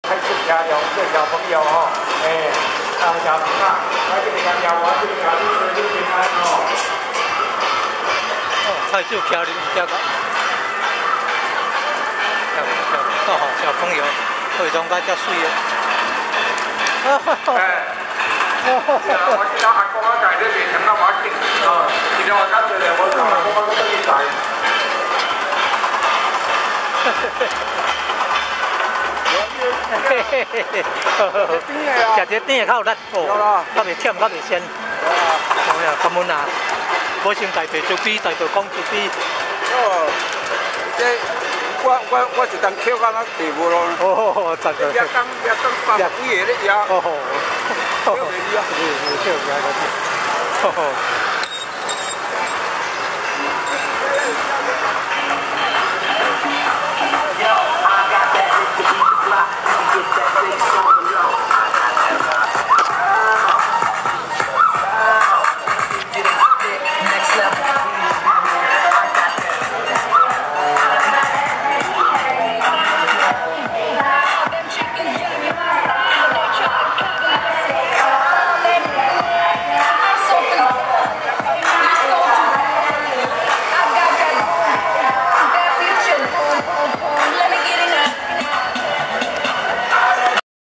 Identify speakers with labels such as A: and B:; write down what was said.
A: 菜酒徛龙這小朋友吼，欸，啊小平啊，我這邊徛我這邊徛你你平安吼。
B: 哦，菜酒徛龍遮個，小小朋友，化妝甲遮媠的。
A: 欸，我記得阿公啊，在這邊聽到我緊，哦，今天我剛才我阿公我都去載。
B: 嘿嘿嘿嘿，食這甜的較有力哦，較袂忝，較袂鮮。哦呀，感恩啊！無先大白慈悲，大白講慈悲。
C: 哦，這我一當捡到那地無咯。
B: 哦，真的。
C: 掠工掠工百幾個咧掠。
B: 哦，
C: 捡袂離啊。
B: 是是，捡袂離。哦。